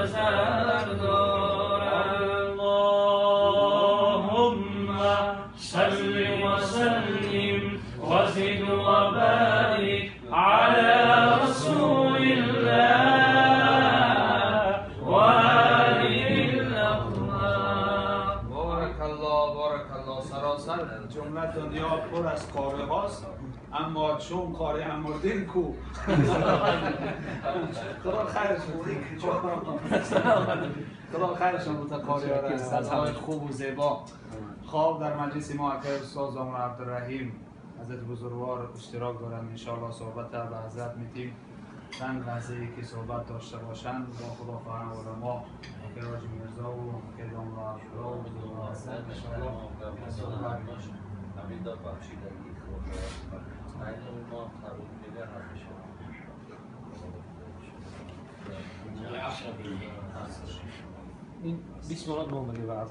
نظر دارم. اللهم صل وسلم وزد وبارك على رسول الله وآله الأطهار. بارک الله، بارک الله. سراسر جمله دنیا پر از قاره هاست، اما چون قاره امردین کو. خدا خیرشون، خدا خیرشون بوده قاری ها را صدای خوب و زیبا. خواب در مجلس ما اکبر استاد زامر عبدالرحیم حضرت بزرگوار اشتراک دارند. انشاءالله صحبت به حضرت میتیم. چند لحظه ای که صحبت داشته باشند با خدا خواهان علما اکبر حاجی میرزا و اکبر داملا عبدالله و بزرگوار حضرت انشاءالله صحبت می‌کنیم. این 20 مورد موندگی به عرض.